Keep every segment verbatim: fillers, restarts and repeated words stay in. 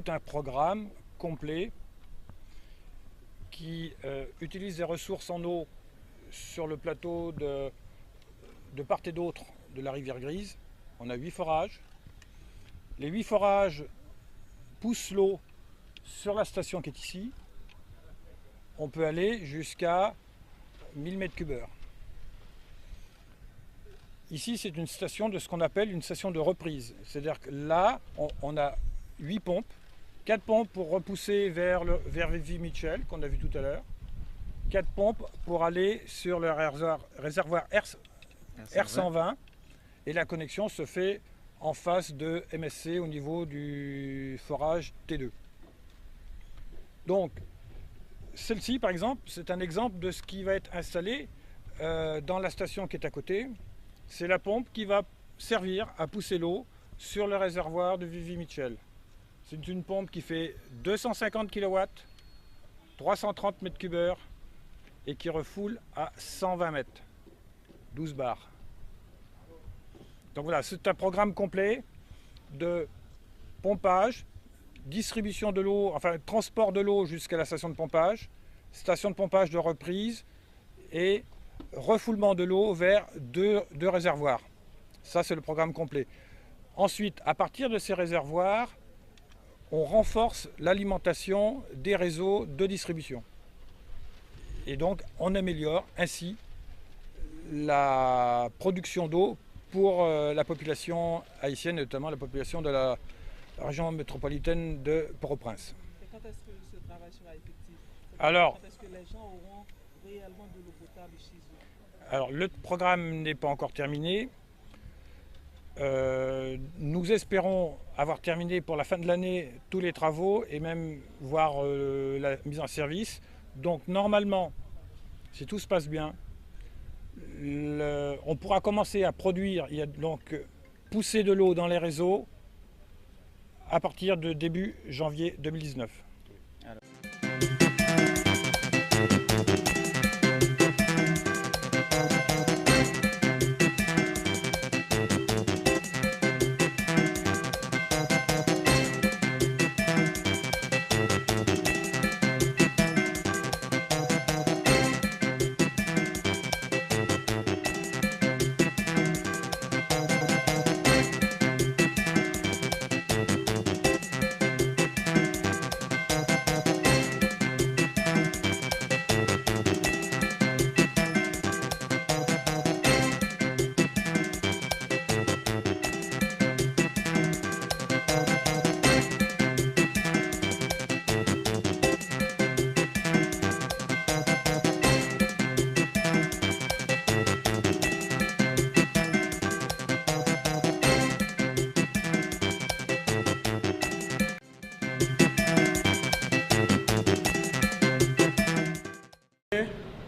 C'est un programme complet qui euh, utilise des ressources en eau sur le plateau de, de part et d'autre de la rivière Grise. On a huit forages. Les huit forages poussent l'eau sur la station qui est ici. On peut aller jusqu'à mille mètres cubes heure. Ici, c'est une station de ce qu'on appelle une station de reprise. C'est-à-dire que là, on, on a huit pompes, quatre pompes pour repousser vers, le, vers Vivi Mitchell, qu'on a vu tout à l'heure, quatre pompes pour aller sur le réservoir, réservoir R, R cent vingt, et la connexion se fait en face de M S C au niveau du forage T deux. Donc, celle-ci, par exemple, c'est un exemple de ce qui va être installé euh, dans la station qui est à côté. C'est la pompe qui va servir à pousser l'eau sur le réservoir de Vivi Mitchell. C'est une pompe qui fait deux cent cinquante kilowatts, trois cent trente mètres cubes heure et qui refoule à cent vingt mètres, douze bars. Donc voilà, c'est un programme complet de pompage, distribution de l'eau, enfin transport de l'eau jusqu'à la station de pompage, station de pompage de reprise et refoulement de l'eau vers deux, deux réservoirs. Ça, c'est le programme complet. Ensuite, à partir de ces réservoirs, on renforce l'alimentation des réseaux de distribution. Et donc, on améliore ainsi la production d'eau pour euh, la population haïtienne, et notamment la population de la région métropolitaine de Port-au-Prince. Et quand est-ce que ce travail sera effectif? Alors, quand est-ce que les gens auront réellement de l'eau potable chez eux? Alors, le programme n'est pas encore terminé. Euh, nous espérons avoir terminé pour la fin de l'année tous les travaux et même voir euh, la mise en service. Donc normalement, si tout se passe bien, le- on pourra commencer à produire, il y a donc euh, pousser de l'eau dans les réseaux à partir de début janvier deux mille dix-neuf.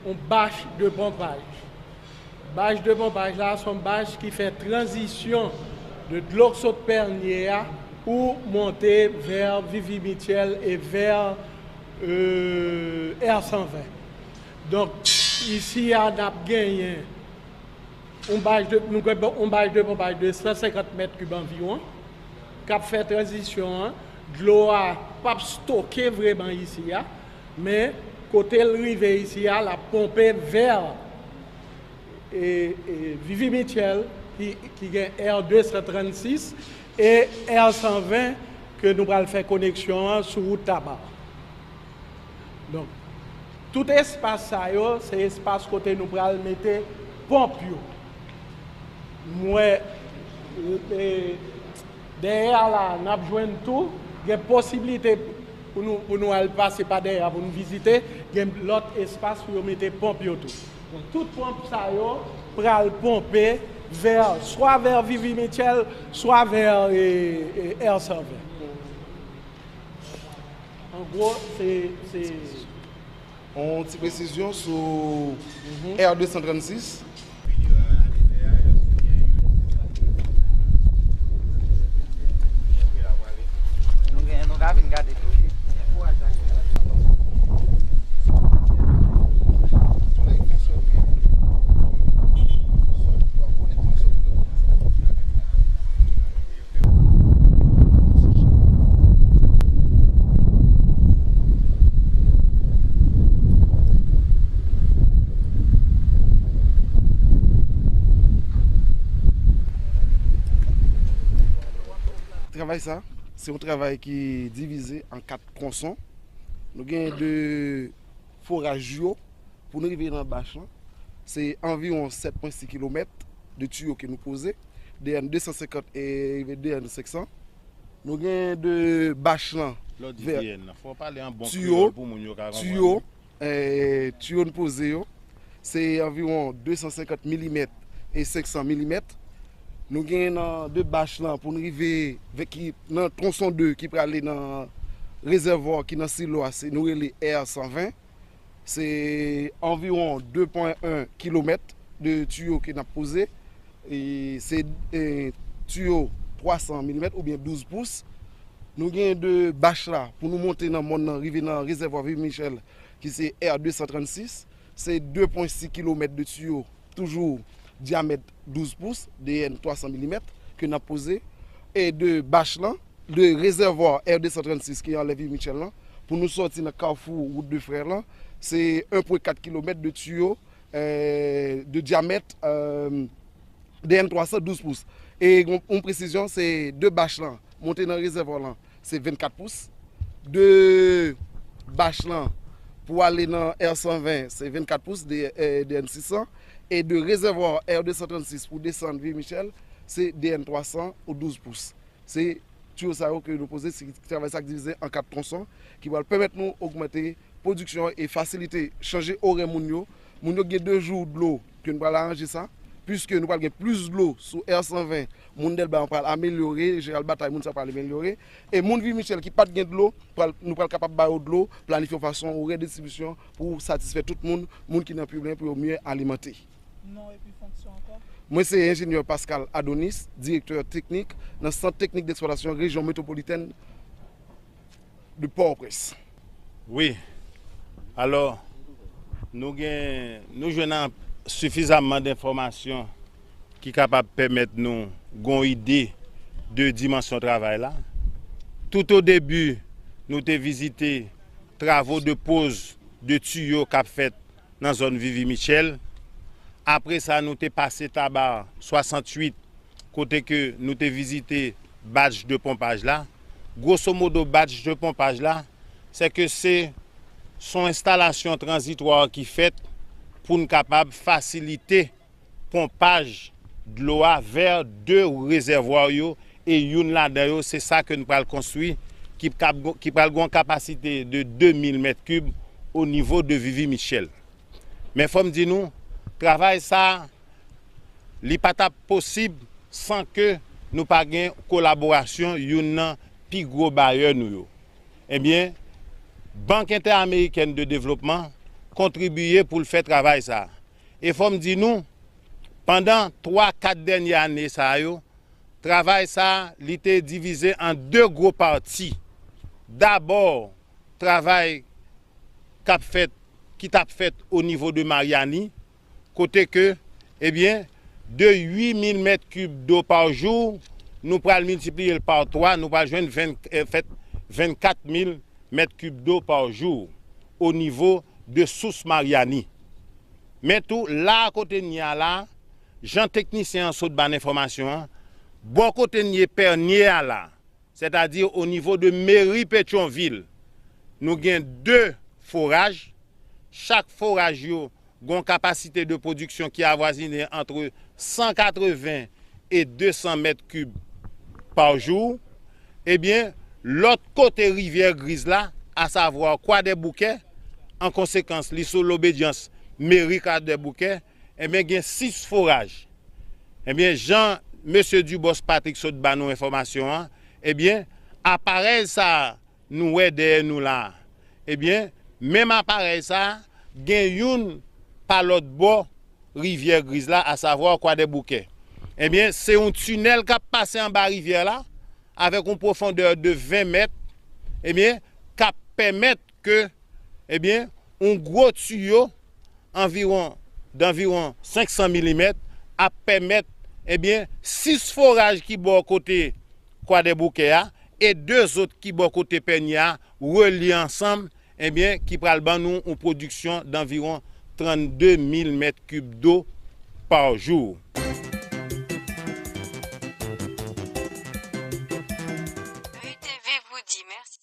Yon bach de ponpaj. Bach de ponpaj la se yon bach ki fè tranzisyon de dlo k sot Pènye a pou monte vè Vivi Mitchell e vè euh, R san ven. Donk, isi a n ap genyen yon bach de, nou gen yon bach de ponpaj de san senkant mèt kib anviwon k ap fè tranzisyon an. Dlo a p ap stoke vreman isi a, men kote l rive isi a, l ap ponpe vè e, e Vivi Mitchell ki, ki gen R de san trannsis e R san ven ke nou pral fè koneksyon an sou wout Taba. Donk, tout espas sa yo, se espas kote nou pral mete ponp yo. M wè e, dèyè a la, n ap jwenn tou, gen posiblite pou nou, pou nou al pase pa dèyè a, pou nou vizite, gen lòt espas pou yo mete ponp yo tou. Donk, tout ponp sa yo pral ponpe vè, swa vè Vivi Mitchell, swa vè e, e, R san ven. An gwo, se, se Yon ti presizyon sou R de san trannsis. Nou gen, nou ka vin gade tou, wi. Travay sa, se yon travay ki divize an kat twonson. Nou gen de foraj yo pou nou rive nan bach lan. Se anviwon sèt pwen sis kilomèt de tiyo ke nou poze, D N de san senkant e rive D N senk san. Nou gen de bach lan. Lè w di vè D N nan, fò w pale an bon tiyo, kreyòl pou moun yo ka konprann. Tiyo, eh, tiyo n poze yo, se anviwon de san senkant milimèt e senk san milimèt. Nou gen nan de bach lan pou n rive vè ki nan twonson de ki prale nan rezèvwa ki nan silo a, se nou rele R san ven. Se anviwon de pwen en kilomèt de tiyo ke n ap poze. E se, e, tiyo twa san milimèt oubyen douz pous. Nou gen de bach la pou nou monte nan mòn nan, rive nan rezèvwa Viv Michèl, ki se R de san trannsis. Se de pwen sis kilomèt de tiyo, toujou dyamèt douz pous, D N twa san milimèt, ke n ap poze. E de bach lan, de rezèvwa R de san trannsis ki anlè Viv Michèl lan, pou nou sòti nan kafou wout de frè lan, se en pwen kat kilomèt de tiyo, eh, de dyamèt, eh, D N twa san douz pous. E yon, yon presizyon, se de bach lan monte nan rezèvwa lan, se vennkat pous. De bach lan pou ale nan R san ven, se vennkat pous, de, eh, D N sis san. E de rezèvwa R de san trannsis pou desann Viv Michèl, se D N twa san ou douz pous. Se tiyo sa yo ke nou poze, se travay sa k divize an kat twonson, ki pral pèmèt nou ogmante pwodiksyon e fasilite chanje orè moun yo. Moun yo gen de jou dlo, ke nou pral aranje sa, piske nou pral gen plis dlo sou R san ven, moun Dèlba an pral amelyore, Jeral Batay, moun sa pral amelyore. E moun Viv Michèl ki pa t gen dlo, pral, nou pral kapab ba yo dlo, planifye yon fason, yon redistribisyon pou satisfè tout moun, moun ki nan pi lwen, pou yo mye alimante. Non epi fonksyon ankò? Mwen se enjenyè Pascal Adonis, direktè teknik nan Sant Teknik Deksplwatasyon Rejyon Metwopolitèn de Pòtoprens. Wi. Alò, nou gen, nou jwenn an-, sifizamman d enfòmasyon ki kapab pèmèt nou gon ide de dimansyon travay la. Tout o debi, nou te vizite travo de poz de tiyo k ap fèt nan zòn Vivi Michèl. Apre sa, nou te pase Taba swasanntuit, kote ke nou te vizite batch de ponpaj la. Gwosomodo, batch de ponpaj la, se ke se, se yon enstalasyon tranzitwa ki fèt pou n kapab fasilite ponpaj dlo a vè de rezèvwa yo, e youn ladan yo, se sa ke n pral konstwi, ki kab-, ki pral gen yon kapasite de de mil mèt kib o nivo de Vivi Michèl. Men fò m di nou, travay sa a, li pa t ap posib san ke nou pa gen kolaborasyon youn nan pi gwo bayè nou yo. Ebyen, Bank Entèamerikèn de Devlopman kontribiye pou l fè travay sa a. E fò m di nou, pandan twa, kat dènye ane sa yo, travay sa a, li te divize an de gwo pati. Dabò, travay k ap fèt, ki t ap fèt o nivo de Maryani, kote ke, ebyen, de uit mil mèt kib do pa jou, nou pral miltipliye l pa twa, nou pral jwenn ven, eh, fèt vennkat mil mèt kib do pa jou o nivo de sous Maryani. Men tou, la a kote n ye a la, jan teknisyen an sot ba n enfòmasyon an, bò kote n ye Pènye a la, sètadi o nivo de meri Petyonvil, nou gen de foraj. Chak foraj yo gen yon kapasite de pwodiksyon ki avwazine antre san katreven e de san mèt kib pa jou. Ebyen, lòt kote Rivyè Griz la, asavwa Kwadèboukè, an konsekans, li sou lobedyans meri Kwadèboukè, ebyen, gen sis foraj. Ebyen, jan mesye Dubos Patrick sot ba nou enfòmasyon an, ebyen, aparèy sa a nou wè dèyè nou la a, ebyen, menm aparèy sa a, gen youn pa lòt bò Rivyè Griz la, asavwa Kwadèboukè. Ebyen, se yon tinèl k ap pase anba rivyè la, avèk yon pwofondè de ven mèt, ebyen, k ap pèmèt ke, ebyen, yon gwo tiyo anviwon, danviwon senk san milimèt ap pèmèt, ebyen, sis foraj ki bò kote Kwadèboukè a e de zòt ki bò kote Pènye a relye ansanm, ebyen, ki pral ban nou yon pwodiksyon danviwon trannde mil mèt kib do pa jou.